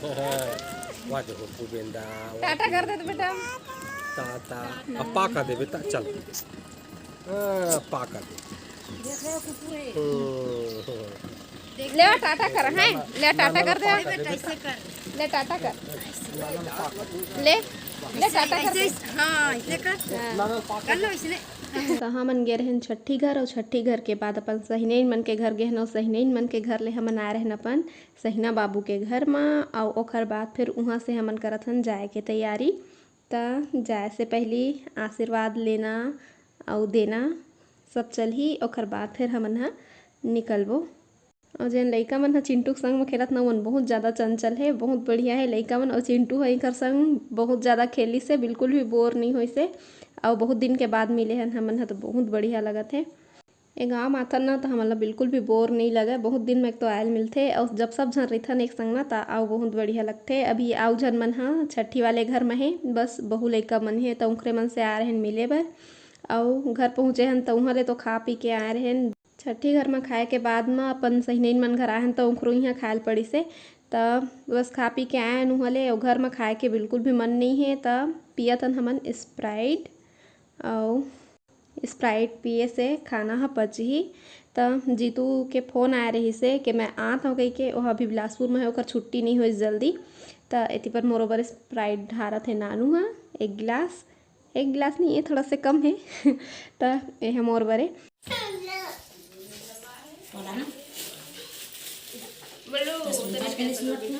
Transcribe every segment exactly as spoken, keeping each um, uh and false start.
वाह, देखो, कुबेंदा, वाह, टाटा कर दे तो बेटा। टाटा। अब पा कर दे बेटा, चल। हाँ, पा कर दे। हम्म, हम्म। ले टाटा कर, हैं? ले टाटा कर दे। ले टाटा कर। ले, ले टाटा कर। ऐसे, ऐसे, हाँ, ऐसे कर। हाँ। कर लो इसने। त हमन गे रहेन छट्ठी घर, अउ छट्ठी घर के बाद अपन सहिनइन मन के घर गे हन, अउ सहिनइन मन के घर ले हमन आए रहेन अपन सहिना बाबू के घर म, अउ ओखर बाद फिर उहाँ से हमन करत हन जाए के तैयारी। त जाए से पहिली आशीर्वाद लेना अउ देना सब चलही, ओखर बाद फिर हमन ह निकलबो। अउ जेन लइका मन ह चिंटू के संग म खेलत न, ओमन बहुत ज्यादा चंचल हे, बहुत बढ़िया हे लइका मन। अउ चिंटू ह एकर संग बहुत ज्यादा खेलिस हे, बिल्कुल भी बोर नइ होइस हे। अउ बहुत दिन के बाद मिले हन हमन ह, तो बहुत बढ़िया लगत हे। ए गाँव म आथन न, त हमन ल बिल्कुल भी बोर नइ लगय। बहुत दिन म एक तो आयल मिलथे, अउ जब सब झन रहिथन एक संग न, त अउ बहुत बढ़िया लगथे। अभी अउ झन मन ह छट्ठी वाले घर म हे, बस बहू लइका मन हे, त उंकरे मन से आए रहेन मिले बर। अउ घर पहुँचे हन, त उहाँ ले तो खा पी के आए रहेन। छट्ठी घर म खाए के बाद म अपन सहिनइन मन घर आए हन, त उंकरो इहाँ खाए ल पड़िस हे। त बस खा पी के आए हन उहाँ ले, अउ घर म खाए के बिल्कुल भी मन नइ हे, त पियत हन हमन Sprite। अउ Sprite पिए से खाना ह पचही। त जीतू के फोन आए रहिस हे कि मैं आत हव कहिके, ओह अभी बिलासपुर म हे, ओकर छुट्टी नइ होइस जल्दी। त एती पर मोरो बर Sprite ढारत हे नानू ह एक गिलास। एक गिलास नहीं, ये थोड़ा से कम हे। त ये हे मोर बरे। बोला ना। बोलो, दस मिनट पहले सुनत ना।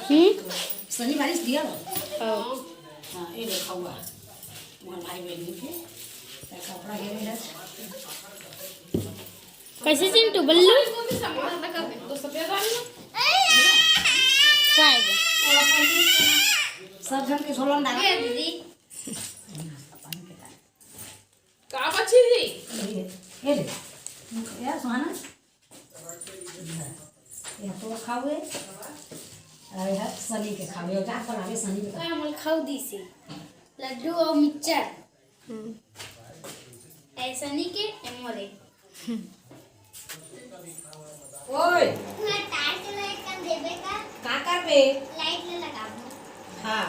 हम्म? सनी बारिश दिया हो? हाँ। हाँ, ये देखा हुआ। तुम्हारे भाई बहन के, तेरा कपड़ा गिरे है। कैसे चिंटू बल्लू? सब झन के झोलन डाल। ये दीदी। का बची जी? ये, ये ले। ये सुहाना, ये तो खाओगे, अरे है सनी के खाओगे, जा पर आवे सनी के। हमल खाऊ दी से लड्डू और मिक्सचर। हम्म। ऐसा नहीं के एमोरे। ओए। ना टाइट लाइट कर देबे का? का करबे? लाइट ले लगाबो। हाँ।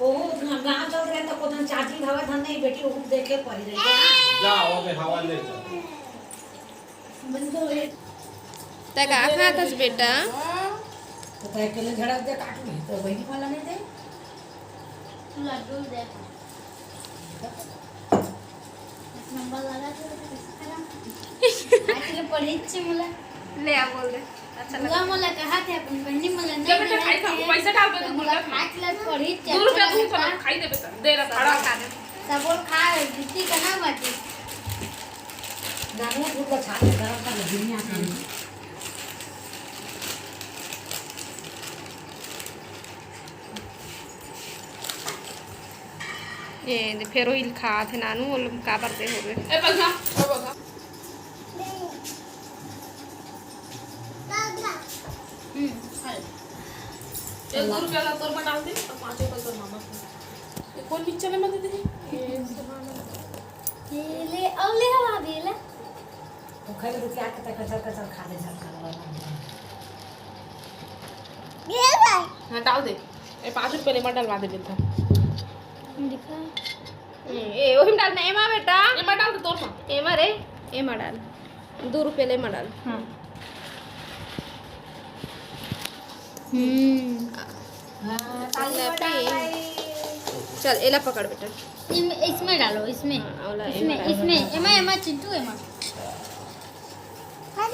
ओहू गाँव चल रहे तो कोदन चार्जिंग हवा धन नहीं बेटी, ओहू देखे पड़ी रही है। जा, ओमे हवा ले जा। बंद हो गए। तै का खात हस बेटा? तो तै के लिए झड़क दे, काटू नहीं तो वही वाला नहीं दे। लड्डू दे। एक नंबर लगा तो आज ले पढ़ी छी मुला। ले आ बोल दे। अच्छा लगा। मुला मुला कहा थे अपन बहनी मुला नहीं बेटा, खाई खा, पैसा डाल दे तो मुला खा। आज ले पढ़ी छी। दो रुपया दूँ, चलो, खाई दे बेटा। दे रहा, खड़ा खा दे। सब और खा, जितनी का ना बाटी। गाने दूध का छान के गरम कर ले, दुनिया के। ए, दे फेर ओइल खात हे नानू, ओल काबर दे होबे। ए, बघा, ए, बघा। हम्म, खा ले। एक दो रुपया ला तोर में डाल दे, और पाँच रुपया तोर मामा को। ये कौन पिक्चर है, मैं दे दे? ये सुहाना। ये ले, और ले हवा भी ले। तो खाली रुपया के तक कचर कचर खा ले, झटका लगा। ये भाई। हाँ, डाल दे। ए, पाँच रुपये ले मत डलवा दे बेटा। दिखा। हम्म, ए, ओही में डाल ना, एमा बेटा। एमा डाल दे, तोर मा। एमा रे, एमा डाल। दो रुपये ले मड़ल। हाँ। हम्म। हाँ, ताली बजा भाई। चल, एला पकड़ बेटा। इम-, इसमें डालो, इसमें। हाँ, ओला इसमें, एमा डालो। इसमें, एमा, एमा चिंटू, एमा। हाँ,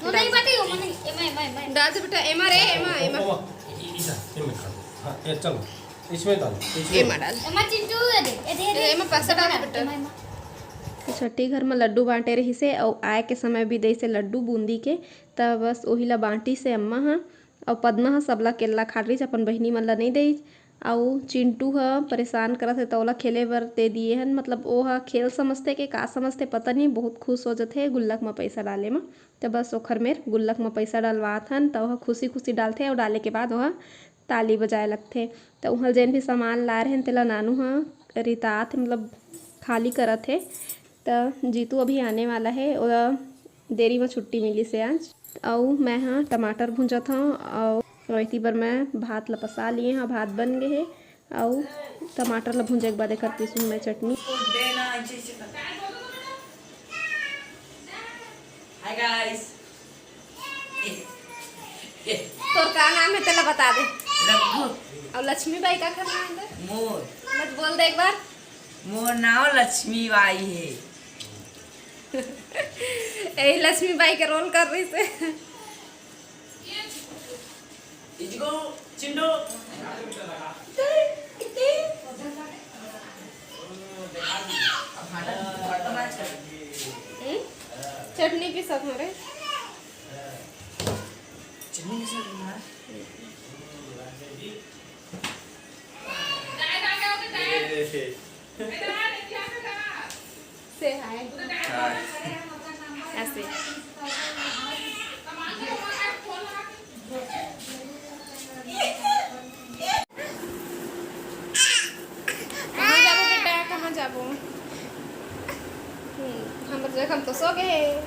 वो डाल नहीं दे। बाटी, वो नहीं, एमा, एमा, एमा। डाल दे बेटा, एमा रे, एमा, एमा। ओ, इ-, इधर, एमा खा दो। हाँ, ये चलो। इसमें डालो, इसमें। एमा डाल। एमा चिंटू, ये दे, ये दे, ये दे। एमा पैसा डाल दे बेटा। एमा, एमा। छट्ठी घर म लड्डू बांटे रहिसे अउ आए के समय भी दइसे लड्डू बूंदी के, त बस ओही ला बांटिसे अम्मा ह। अउ पद्मा ह सबला केला खा डरिस, अपन बहिनी मन ला नइ दइस। अउ चिंटू ह परेशान करत हे, त ओला खेले बर दे दिए हन। मतलब, ओ ह खेल समझथे के का समझथे, पता नहीं, बहुत खुश हो जथे, गुल्लक म पइसा डाले म। त बस ओखर मेर गुल्लक म पइसा डलवात हन, त ओह खुशी-खुशी डालथे अउ डाले के बाद ओह ताली बजाए लगथे। त उहाँ जेन भी सामान लाए रहेन, तेला नानू ह रितात हे, मतलब खाली करत हे। त जीतू अभी आने वाला हे, ओला देरी म छुट्टी मिलिस हे आज। अउ मैं ह टमाटर भूंजत हंव अउ अउ एती बर मैं भात ला पसा लिए हव, भात बन गे हे। अउ टमाटर ला भूंजे के बाद एकर पीसूं मैं चटनी। Hi guys। तोर का नाम हे तेला बता दे। रघु। अउ लक्ष्मी बाई का खर नाम हे? मोर। मत बोल दे एक बार। मोर नाम लक्ष्मी बाई हे। यही लक्ष्मी बाई के रोल कर रही से। इजगो चिंडो। हम्म? चटनी पीसत हव रे। चटनी पीसत हव। से हाय। हाय। ऐसे। कहाँ जाबो बेटा, कहाँ जाबो? हम्म, हमर जगह हम तो सो गए।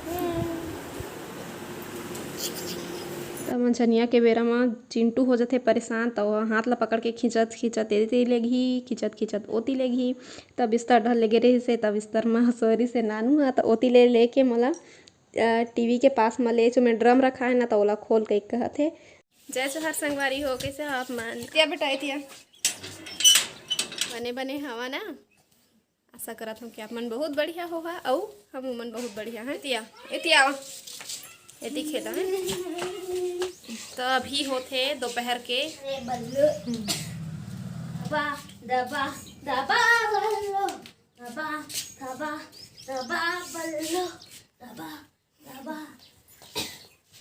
हम्म। त मंझनिया के बेरा म चिंटू हो जथे परेशान, त ओ हाथ ला पकड़ के खींचत, खींचत एती लेगही, खींचत, खींचत ओती लेगही। त बिस्तर डहर ले गे रहिस हे, त बिस्तर म सोय रहिस हे नानू ह, त ओती ले लेके मोला, अ, टीवी के पास म ले, जो में ड्रम रखा है ना, त ओला खोल के कहत हे। जय जोहार संगवारी हो, कइसे हो आप मन? एतिया बेटा, एतिया। बने, बने हवा ना? आशा करत हूँ कि आप मन बहुत बढ़िया होहा अउ हम मन बहुत बढ़िया हैं। एतिया, एतिया आवा। एती खेला है। त अभी होथे दोपहर के। अरे बल्लू। दबा, दबा, दबा बल्लू। दबा, दबा, दबा बल्लू। दबा, दबा।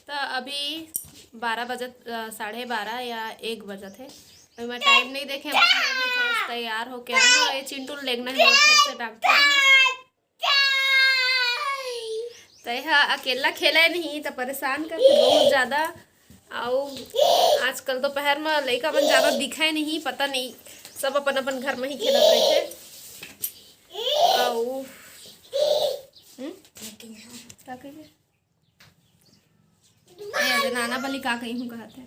त अभी बारह बजत, अ, साढ़े बारह या एक बजत हे। अभी मैं टाइम नहीं देखे, बस मैं अभी थोड़ा सा तैयार होके आया हूँ। ये चिंटू लेगना है फिर से डॉक्टर। त ये ह अकेला खेले नहीं, त परेशान करथे बहुत ज्यादा। अउ आजकल दोपहर म लइका मन ज्यादा दिखे नहीं, पता नहीं, सब अपन अपन घर में ही खेलत रहिथे। अउ, हम्म? का कहिए? ए, अरे नाना बली का कही हूँ कहत है।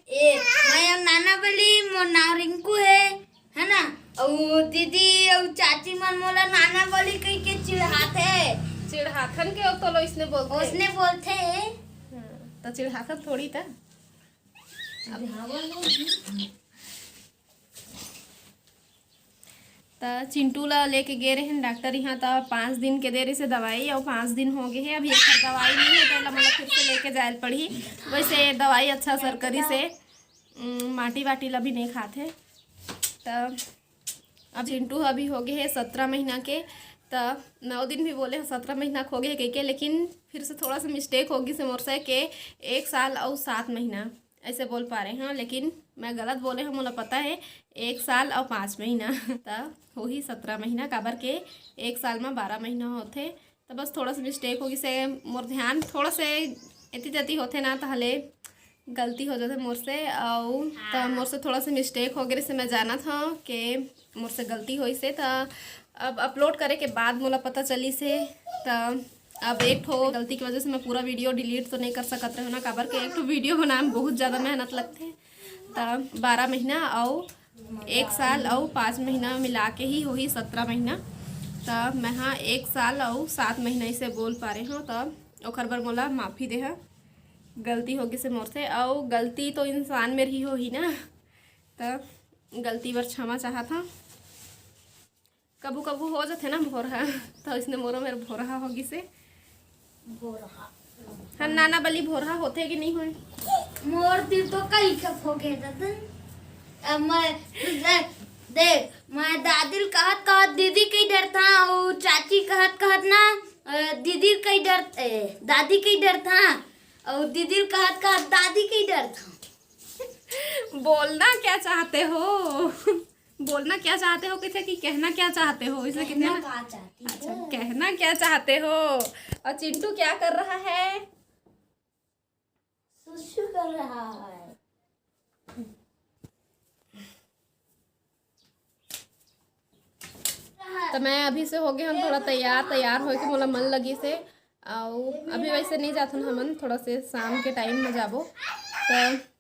ए, मैं नाना बली, मोर नाम रिंकू है, है ना? अउ दीदी अउ चाची मन मोला नाना बली कहि के चिढ़ाथे। चिढ़ाथन के ओ तो लो इसने बोलथे। उसने बोलथे। हाँ, त चिढ़ाथन थोड़ी त। अब त चिंटू ला लेके गे रहेन डॉक्टर इहाँ, त पाँच दिन के दे रहिसे दवाई, अउ पाँच दिन हो गे हे, अभी एखर दवाई नहीं हे, त एला मोला फिर से लेके जाए ल पड़ही। वैसे दवाई अच्छा असर करिसे, उम, माटी वाटी ला भी नहीं खाथे। त अब चिंटू अभी हो गे हे सत्रह महीना के, त नौ दिन भी बोले सत्रह महीना के हो गे हे कहिके, लेकिन फिर से थोड़ा सा मिस्टेक हो गिसे मोर से के एक साल अउ सात महीना। ऐसे बोल पा रहे हैं, लेकिन मैं गलत बोले हूँ, मोला पता है, एक साल अउ पाँच महीना। त होही सत्रह महीना, काबर के एक साल में बारह महीना होथे। त बस थोड़ा सा मिस्टेक हो गिसे, मोर ध्यान थोड़ा से एती तेती होथे ना, त हले गलती हो जाथे मोर से। अउ त मोर से थोड़ा सा मिस्टेक हो गे से, मैं जानत हूँ कि मोर से गलती होइसे। त अब अपलोड करे के बाद मोला पता चलिसे। त अब एक ठो गलती की वजह से मैं पूरा वीडियो डिलीट तो नहीं कर सकत रहे ना, काबर के एक ठो वीडियो बनाए में बहुत ज़्यादा मेहनत लगथे। त बारह महीना अउ एक साल अउ पाँच महीना मिला के ही होही सत्रह महीना। त मैं हा एक साल अउ सात महीना इसे बोल पा रहे हूँ, त ओखर बर मोला माफ़ी देहा, गलती हो गिसे मोर से। अउ गलती तो इंसान में ही होही ना, त गलती बर क्षमा चाहत हूँ। कभू कभू हो जाथे ना भोरहा, त इसने मोरो मेर भोरहा हो गिसे। भोरहा। हाँ, नाना बली भोरहा होथे कि नहीं होय? मोर दिल तो कई ठक हो गए ददन। अब मैं, देख, मैं दादी ल कहत कहत दीदी कई डरथा, अउ चाची कहत कहत ना, अ, दीदी कई डर, ए, दादी कई डरथा, अउ दीदी ल कहत कहत दादी कई डरथा। बोलना क्या चाहते हो? बोलना क्या चाहते हो, किसे कि कहना क्या चाहते हो, इसे कहना कितने ना? क्या चाहती अच्छा, हो? कहना क्या चाहते हो? और चिंटू क्या कर रहा है? सुसु कर रहा है। त मैं अभी से हो गए हम थोड़ा तैयार, तैयार होके मोला मन लगी से। अउ अभी वैसे नहीं जाथन हमन, थोड़ा से शाम के टाइम में जाबो। तो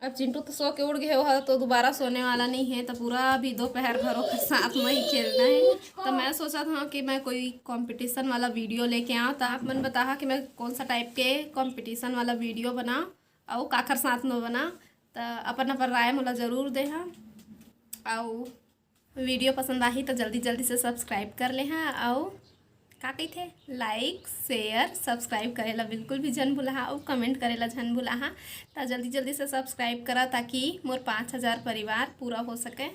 अब चिंटू तो सो के उठ गए हो, तो दोबारा सोने वाला नहीं है, तो पूरा अभी दोपहर भर ओकर साथ में ही खेलना है। तो मैं सोचत हूँ कि मैं कोई कंपटीशन वाला वीडियो लेके आऊँ। तो आप मन बताहा कि मैं कौन सा टाइप के कंपटीशन वाला वीडियो बनाऊँ, अउ काकर साथ में बनाऊँ। तो अपन अपन राय मोला जरूर देहा। अउ वीडियो पसंद आही तो जल्दी जल्दी से सब्सक्राइब कर लेहा, अउ का कहिथे, लाइक, शेयर, सब्सक्राइब करे ला बिल्कुल भी झन भुलाहा, अउ कमेंट करे ला झन भुलाहा। तो जल्दी जल्दी से सब्सक्राइब करा, ताकि मोर पाँच हजार परिवार पूरा हो सके।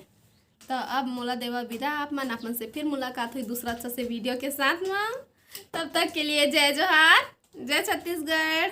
तो अब मोला देवा विदा, आप मन, आप मन से फिर मुलाकात हुई दूसरा अच्छा से वीडियो के साथ में। तब तक के लिए जय जोहार, जय छत्तीसगढ़।